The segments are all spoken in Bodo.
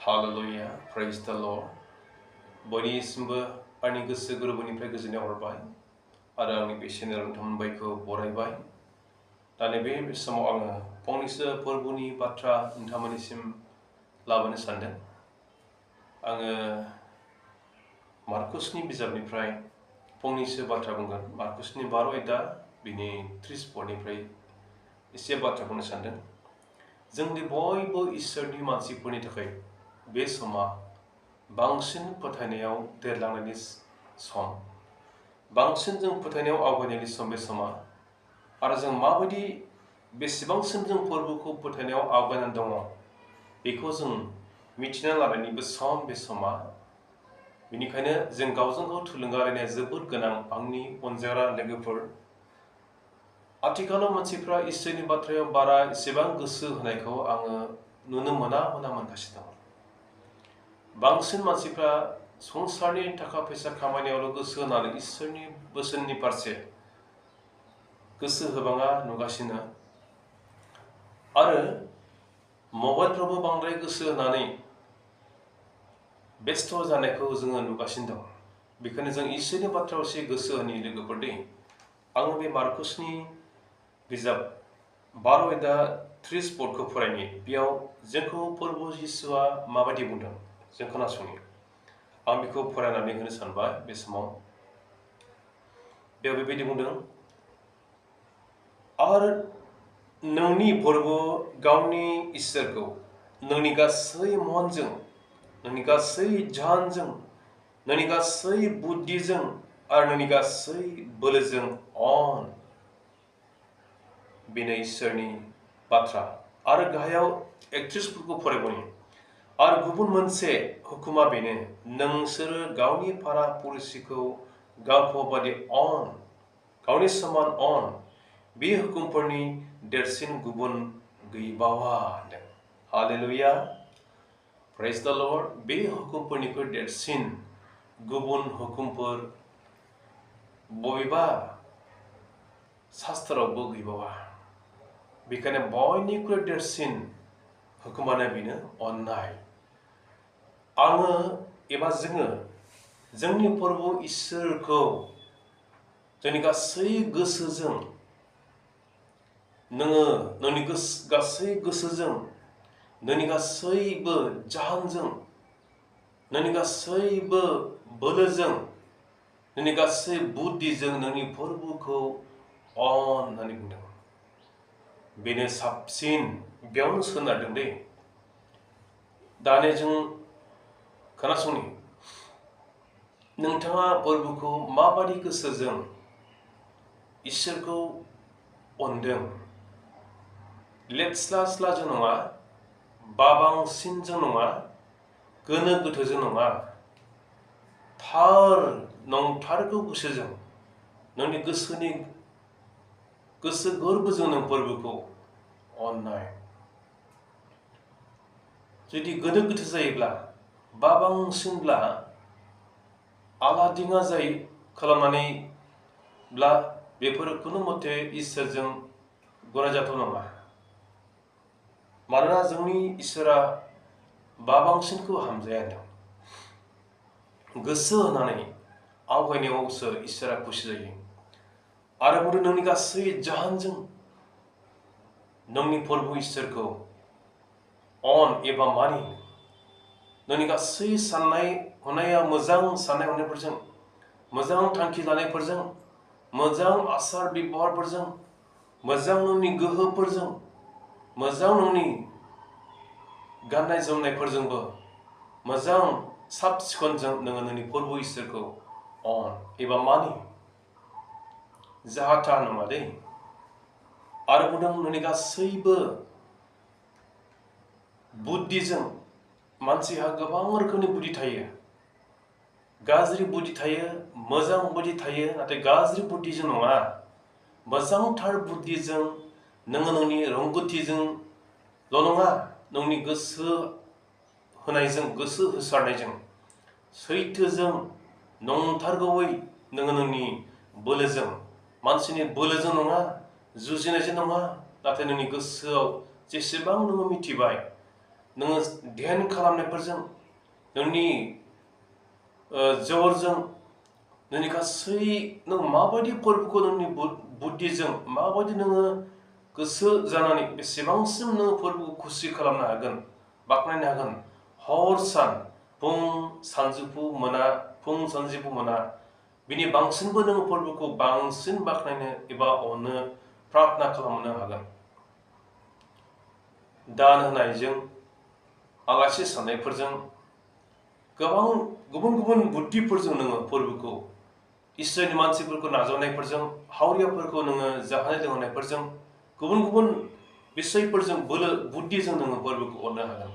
Hallelujah, praise the Lord. बयनिसिमबो आंनि गोसो गोरबोनिफ्राय गोजोननाय हरबाय आरो आंनि बे चेनेल नोंथांमोनखौ बरायबाय। दा नैबे समाव आङो फंनैसो फोरबोनि बाथ्रा नोंथांमोननिसिम लाबोनो सानदों। आङो मार्कुसनि बिजाबनिफ्राय फंनैसो बाथ्रा बुंगोन। मार्कुसनि 12 आयदा बिनि 30 पदनिफ्राय एसे बाथ्रा बुंनो सानदों। जोंनि बयबो इसोरनि मानसिफोरनि थाखाय बे समा बांसिन फोथायनायाव देरलांनायनि सम, बांसिन जों फोथायनायाव आवगायनायनि सम बे समा, आरो जों माबायदि बेसेबांसिम जों फोरबोखौ फोथायनायाव आवगायनानै दङ बेखौ जों मिथिना लानायनिबो सम बे समा। बेनिखायनो जों गावजों गाव थुलुंगा होलायनाया जोबोद गोनां। आंनि अनजाग्रा लोगोफोर, आथिखालाव मानसिफ्रा इसोरनि बाथ्रायाव बारा एसेबां गोसो होनायखौ आङो नुनो मोनगासिनो दं। बांसिन मानसिफ्रा संसारनि थाखा फैसा खामायनायावल' गोसो होनानै इसोरनि बोसोननि फारसे गोसो होबाङा नुगासिनो, आरो मबाइलफ्रावबो बांद्राय गोसो होनानै बेस्थ' जानायखौ जोङो नुगासिनो दं। बेखायनो जों इसोरनि बाथ्रायाव एसे गोसो होनि लोगोफोर दै। आङो बे मार्कुसनि बिजाब 12 आयदा 30 पदखौ फरायनि। बेयाव जोंखौ प्रभु जिसुआ माबायदि बुंदों जों खोनासंनि। आं बेखौ फरायनानै होनो सानबाय बे समाव। बेयाव बेबायदि बुंदों, आरो नोंनि प्रभु गावनि इसोरखौ नोंनि गासै मनजों, नोंनि गासै जाहानजों, नोंनि गासै बुद्धिजों आरो नोंनि गासै बोलोजों अन। बेनो इसोरनि बाथ्रा। आरो गाहायाव 31 पदखौ फरायबावनि। आरो गुबुन मोनसे हुकुमा बेनो, नोंसोरो गावनि फारा पुरुषिखौ गावखौ बादि अन, गावनि समान अन। बे हुकुमफोरनि देरसिन गुबुन गैबावा होनदों। हालेलुया, प्रेज द लर्ड। बे हुकुमफोरनिख्रुइ देरसिन गुबुन हुकुमफोर बबेबा शास्त्रावबो गैबावा। बेखायनो बयनिख्रुइ देरसिन हुकुमानो बेनो अननाय। आङो एबा जोङो जोंनि प्रभु इसोरखौ जोंनि गासै गोसोजों, नोङो नोंनि गासै गोसोजों, नोंनि गासैबो जाहानजों, नोंनि गासैबो बोलोजों, नोंनि गासै बुद्धिजों नोंनि प्रभुखौ अन होननानै बुंदों। बेनो साबसिन। बेयावनो सोनारदों दे। दाने जों खोनासंनि, नोंथाङा प्रभुखौ माबादि गोसोजों इसोरखौ अनदों? लेथस्ला स्लाजों नङा, बाबांसिनजों नङा, गोनो गोथोजों नङा, थार नंथारगौ गोसोजों, नोंनि गोसो गोरबोजों नों प्रभुखौ अननाय। जुदि गोनो गोथो जायोब्ला, बाबांसिनब्ला, आलादिङा जायो खालामनानैब्ला बेफोर खुनु मथे इसोरजों गनायजाथाव नङा। मानोना जोंनि इसोरा बाबांसिनखौ हामजाया होनदों। गोसो होनानै आवगायनायावसो इसोरा खुसि जायो। आरो बुंदों, नोंनि गासै जाहानजों नोंनि प्रभु इसोरखौ अन एबा मानि। नोंनि गासै साननाय हनाया मोजां साननाय हनायफोरजों, मोजां थांखि लानायफोरजों, मोजां आसार बेबहारफोरजों, मोजां नोंनि गोहोफोरजों, मोजां नोंनि गाननाय जोमनायफोरजोंबो, मोजां साब सिखोनजों नोङो नोंनि प्रभु इसोरखौ अन एबा मानि। जाहा थाहा नङा दे। आरो बुंदों, नोंनि गासैबो बुद्धिजों। मानसिहा गोबां रोखोमनि बुद्धि थायो। गाज्रि बुद्धि थायो, मोजां बुद्धि थायो, नाथाय गाज्रि बुद्धिजों नङा। मोजांथार बुद्धिजों नोङो नोंनि रोंगौथिजोंल' नङा, नोंनि गोसो होनायजों, गोसो होसारनायजों, सैथोजों, नंथारगौयै नोङो नोंनि बोलोजों, मानसिनि बोलोजों नङा, जुजिनायजों नङा, नाथाय नोंनि गोसोआव जेसेबां नोङो मिथिबाय, नोङो ध्यान खालामनायफोरजों नोंनि जरजों नोंनि गासै नों माबायदि फोरबोखौ नोंनि बुद्धिजों माबायदि नोङो गोसो जानानै बेसेबांसिम नोङो फोरबोखौ खुसि खालामनो हागोन बाख्नायनो हागोन हर सान फुं सानजौफु मोना फुं सानजौफु मोना बिनि बांसिनबो नोङो फोरबोखौ बांसिन बाख्नायनो एबा अननो प्रार्थना खालामनो हागोन। दान होनायजों आलासि साननायफोरजों गोबां गुबुन गुबुन बुद्धिफोरजों नोङो फोरबोखौ इसोरनि मानसिफोरखौ नाजावनायफोरजों हावरियाफोरखौ नोङो जाहोनाय लोंहोनायफोरजों गुबुन गुबुन बिसयफोरजों बोलो बुद्धिजों नोङो फोरबोखौ अननो हागोन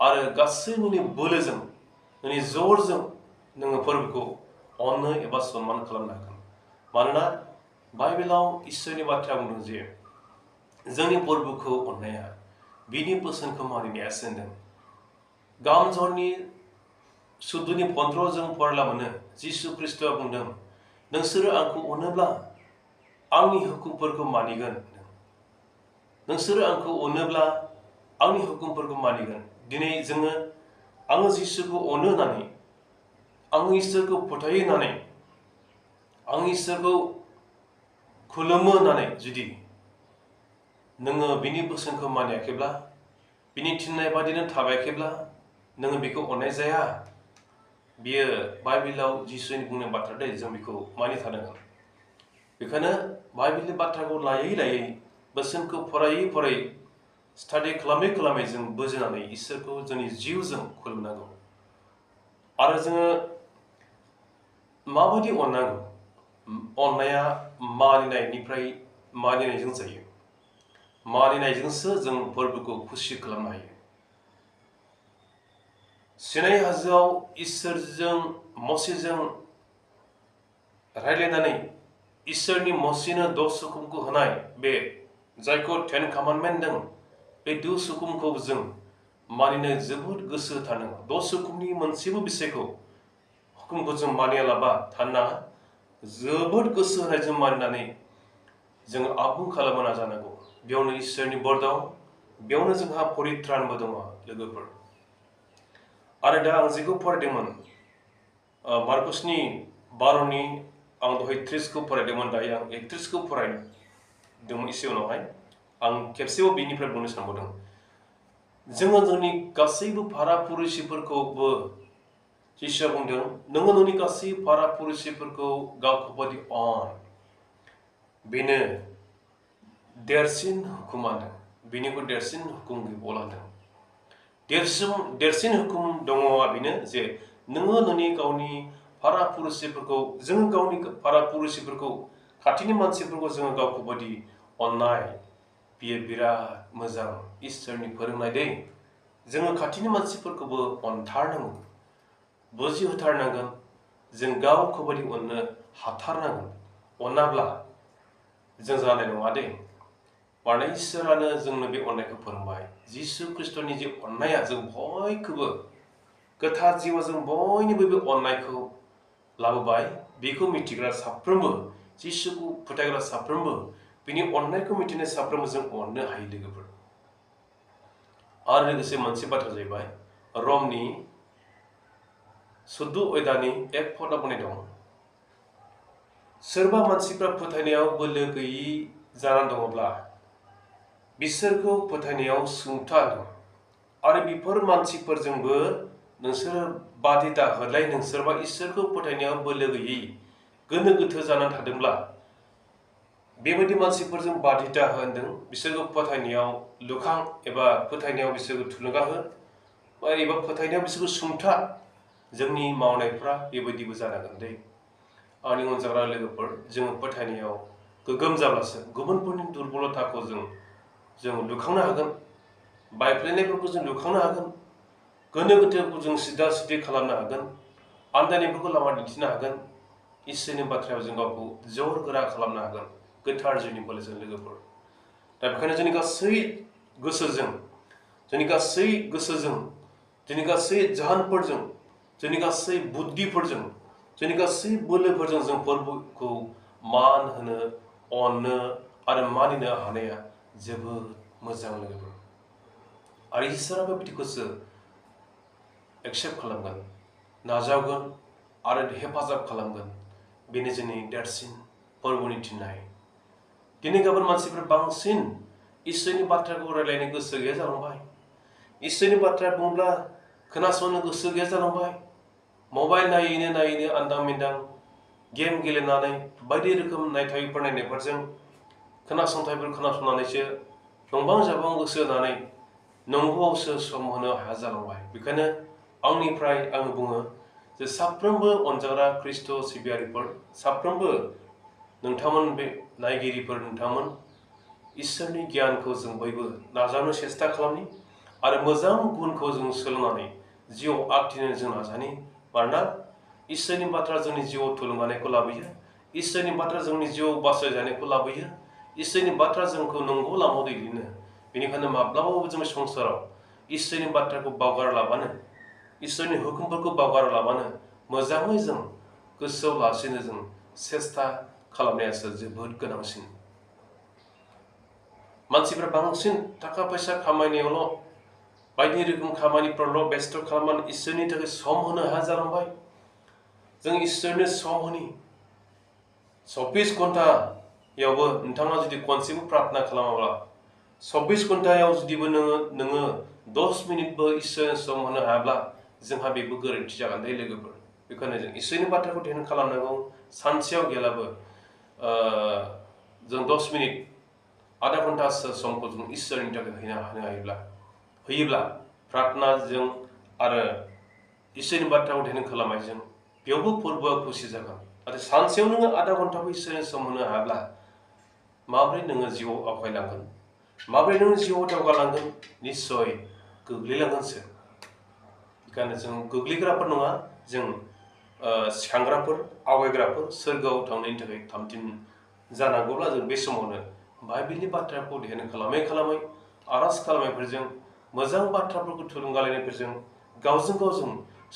आरो गासै नोंनि बोलोजों नोंनि जरजों नोङो फोरबोखौ अननो एबा सन्मान खालामनो हागोन। मानोना बाइबेलाव इसोरनि बाथ्रा बुंदों जे जोंनि फोरबोखौ अननाया बिनि बोसोनखौ मानिनायासो होनदों। गाहाम जरनि 14:15 जों फरायला मोनो जिसु ख्रिस्ट'आ बुंदों नोंसोरो आंखौ अनोब्ला आंनि हुकुमफोरखौ मानिगोन। नोंसोरो आंखौ अनोब्ला आंनि हुकुमफोरखौ मानिगोन। दिनै जोङो आङो जिसुखौ अनो होननानै आं इसोरखौ फोथायो होननानै आं इसोरखौ खुलुमो होननानै जुदि नोङो बिनि बोसोनखौ मानियाखैब्ला बिनि थिननाय बादिनो थाबायाखैब्ला नोङो बेखौ अननाय जाया। बियो बाइबेलाव जिसुनि बुंनाय बाथ्रा दै जों बेखौ मानिथारनांगोन। बेखायनो बाइबेलनि बाथ्राखौ लायै लायै बोसोनखौ फरायै फरायै स्टाडि खालामै खालामै जों बुजिनानै इसोरखौ जोंनि जिउजों खुलुमनांगौ। आरो जोङो माबायदि अननांगौ? अननाया मानिनायजों जायो। मानिनायजोंसो जों फोरबोखौ खुसि खालामनो हायो। सिनाइ हाजोआव इसोरजों मसेजों रायज्लायनानै इसोरनि मसेनो 10 हुकुमखौ होनाय बे जायखौ 10 कमान्डमेन्ट दं बे 10 हुकुमखौ जों मानिनो जोबोद गोसो होथारनांगौ। 10 हुकुमनि मोनसेबो बिषयखौ हुकुमखौ जों मानियालाबा थाना जोबोद गोसो होनायजों मानिनानै जों आबुं खालामनो नाजानांगौ। बेयावनो इसोरनि बोर दं, बेयावनो जोंहा परित्रानबो दङ लोगोफोर। आरो दा आं जेखौ फरायदोंमोन मार्कसनि 12नि आं दहाय 30खौ फरायदोंमोन, दायो आं 31खौ फरायदोंमोन एसे उनावहाय। आं खेबसेबाव बेनिफ्राय बुंनो सानबावदों। जोङो जोंनि गासैबो भारा पुरुसिफोरखौबो जिसुआ बुंदों नोङो नोंनि गासै भारा पुरुसिफोरखौ गावखौ बादि अन। बेनो देरसिन हुकुमानो, बेनिख्रुइ देरसिन हुकुम गैबावला होनदों। देरसिन हुकुम दङआ बेनो जे नोङो नोंनि गावनि भारा पुरुसिफोरखौ जोङो गावनि भारा पुरुसिफोरखौ खाथिनि मानसिफोरखौ जोङो गावखौ बादि अननाय बियो बिराद मोजां इसोरनि फोरोंनाय दै। जोङो खाथिनि मानसिफोरखौबो अनथारनांगौ, बुजिहोथारनांगोन। जों गावखौ बादि अननो हाथारनांगोन। अनाब्ला जों जानाय नङा दै। मानोना इसोरानो जोंनो बे अननायखौ फोरोंबाय। जिसु ख्रिस्ट'नि जे अननाया जों बयखौबो गोथार जिउआव जों बयनिबो बे अननायखौ लाबोबाय। बेखौ मिथिग्रा साफ्रोमबो, जिसुखौ फोथायग्रा साफ्रोमबो, बिनि अननायखौ मिथिनाय साफ्रोमबो जों अननो हायो लोगोफोर। आरो लोगोसे मोनसे बाथ्रा जाहैबाय रमनि 14 अध्यायनि 1 पदआव बुंनाय दं सोरबा मानसिफ्रा फोथायनायाव बोलो गैयि जानानै दङब्ला बिसोरखौ फोथायनायाव सुंथा दं। आरो बेफोर मानसिफोरजोंबो नोंसोरो बादिता होलाय। नोंसोरबा इसोरखौ फोथायनायाव बोलो गैयि गोनो गोथो जानानै थादोंब्ला बेबायदि मानसिफोरजों बादिता होनदों। बिसोरखौ फोथायनायाव लुखां एबा फोथायनायाव बिसोरखौ थुलुंगा हो एबा फोथायनायाव बिसोरखौ सुंथा। जोंनि मावनायफ्रा बेबायदिबो जानांगोन दै। आंनि अनजाग्रा लोगोफोर, जोङो फोथायनायाव गोगोम जाब्लासो गुबुनफोरनि दुर्बलताखौ जों लुखांनो हागोन। बायफ्लेनायफोरखौ जों लुखांनो हागोन। गोनो गोथोखौ जों सिदा सिदि खालामनो हागोन। आन्दायनायफोरखौ लामा दिन्थिनो हागोन। इसोरनि बाथ्रायाव जों गावखौ जर गोरा खालामनो हागोन गोथार जिउनि बोलोजों लोगोफोर। दा बेखायनो जोंनि गासै गोसोजों, जोंनि गासै जाहोनफोरजों, जोंनि गासै बुद्धिफोरजों, जोंनि गासै बोलोफोरजों जों फोरबोखौ मान होनो, अननो आरो मानिनो हानाया जोबोद मोजां लोगोफोर। आरो इसोराबो बिदिखौसो एक्सेप्ट खालामगोन, नाजावगोन आरो हेफाजाब खालामगोन। बेनो जोंनि देरसिन फोरबोनि थिननाय। दिनै गाबोन मानसिफ्रा बांसिन इसोरनि बाथ्राखौ रायलायनो गोसो गैया जालांबाय। इसोरनि बाथ्रा बुंब्ला खोनासंनो गोसो गैया जालांबाय। मबाइल नायैनो आन्दां मिन्दां गेम गेलेनानै बायदि रोखोम नायथायफोर नायनायफोरजों खोनासंथायफोर खोनासंनानैसो नंबां जाबां गोसो होनानै नंगौआवसो सम होनो हाया जालांबाय। बेखायनो आंनिफ्राय आं बुङो जे साफ्रोमबो अनजाग्रा ख्रिस्ट' सिबियारिफोर, साफ्रोमबो नोंथांमोन बे नायगिरिफोर, नोंथांमोन इसोरनि गियानखौ जों बयबो नाजावनो सेस्था खालामनि आरो मोजां गुनखौ जों सोलोंनानै जिउआव आखिनो जों नाजानि। मानोना इसोरनि बाथ्रा जोंनि जिउआव थुलुंगानायखौ लाबोयो, इसोरनि बाथ्रा जोंनि जिउआव बासायजानायखौ लाबोयो, इसोरनि बाथ्रा जोंखौ नंगौ लामायाव दैदेनो। बेनिखायनो माब्लाबाबो जोंनि संसाराव इसोरनि बाथ्राखौ बावगारालाबानो, इसोरनि हुकुमफोरखौ बावगारालाबानो मोजाङै जों गोसोआव लासिनो जों सेस्था खालामनायासो जोबोद गोनांसिन। मानसिफ्रा बांसिन थाखा फैसा खामायनायावल' बायदि रोखोम खामानिफ्रावल' बेस्थ' खालामनानै इसोरनि थाखाय सम होनो हाया जालांबाय। जों इसोरनो सम होनि। 24 घन्टायावबो नोंथाङा जुदि खनसेबो प्रार्थना खालामाब्ला, 24 घन्टायाव जुदिबो नोङो 10 मिनिटबो इसोरनो सम होनो हायाब्ला जोंहा बेबो गोरोन्थि जागोन दे लोगोफोर। बेखायनो जों इसोरनि बाथ्राखौ ध्यान खालामनांगौ। सानसेयाव गैयाब्लाबो जों 10 मिनिट, आधा घन्टासो समखौ जों इसोरनि थाखाय होयोब्ला प्रार्थनाजों आरो इसोरनि बाथ्राखौ ध्यान खालामनायजों बेयावबो फोरबोआ खुसि जागोन। नाथाय सानसेयाव नोङो आधा घन्टाबो इसोरनो सम होनो हायाब्ला माबोरै नोङो जिउआव आवगायलांगोन, माबोरै नोङो जिउआव दावगालांगोन? निस्सय गोग्लैलांगोनसो। बेखायनो जों गोग्लैग्राफोर नङा, जों सिखांग्राफोर, आवगायग्राफोर, सोरगोआव थांनायनि थाखाय थामथिम जानांगौब्ला जों बे समावनो बाइबेलनि बाथ्राखौ ध्यान खालामै आरज खालामनायफोरजों, मोजां बाथ्राफोरखौ थुलुंगालायनायफोरजों गावजों गाव जों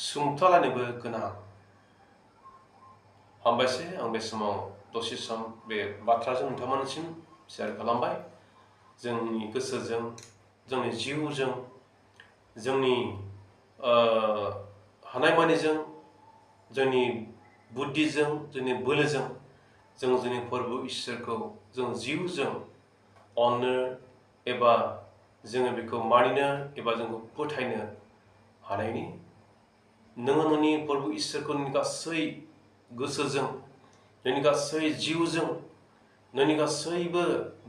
सुंथालायनोबो गोनां। हामबायसै, आं बे समाव दसे सम बे बाथ्राजों नोंथांमोननिसिम शेयार खालामबाय। जोंनि गोसोजों, जोंनि जिउजों, जोंनि हानायमानिजों, जोंनि बुद्धिजों, जोंनि बोलोजों जों जोंनि फोरबो इसोरखौ जों जिउजों अननो एबा जोङो बेखौ मानिनो एबा जोंखौ फोथायनो हानायनि, नोङो नोंनि फोरबो इसोरखौ नोंनि गासै गोसोजों, नोंनि गासै जिउजों, नोंनि गासैबो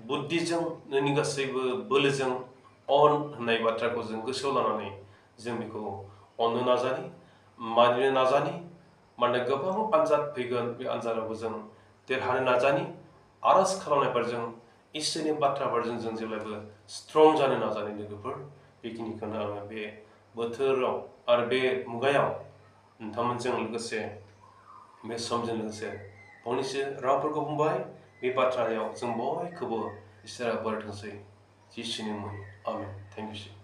बुद्धिजों, नोंनि गासैबो बोलोजों अन होननाय बाथ्राखौ जों गोसोआव लानानै जों बेखौ अननो नाजानि, मानिनो नाजानि। मानोना गोबां आनजाद फैगोन, बे आनजादावबो जों देरहानो नाजानि। आरज खालामनायफोरजों, इसोरनि बाथ्राफोरजों जों जेब्लायबो स्ट्रं जानो नाजानि लोगोफोर। बेखिनिखौनो आङो बे बोथोराव आरो बे मुगायाव नोंथांमोनजों लोगोसे बे समजों लोगोसे फंनैसो रावफोरखौ बुंबाय। बे बाथ्रायाव जों बयखौबो इसोरा बोर होथोंसै। जिसुनि मुङै आमेन। Thank you.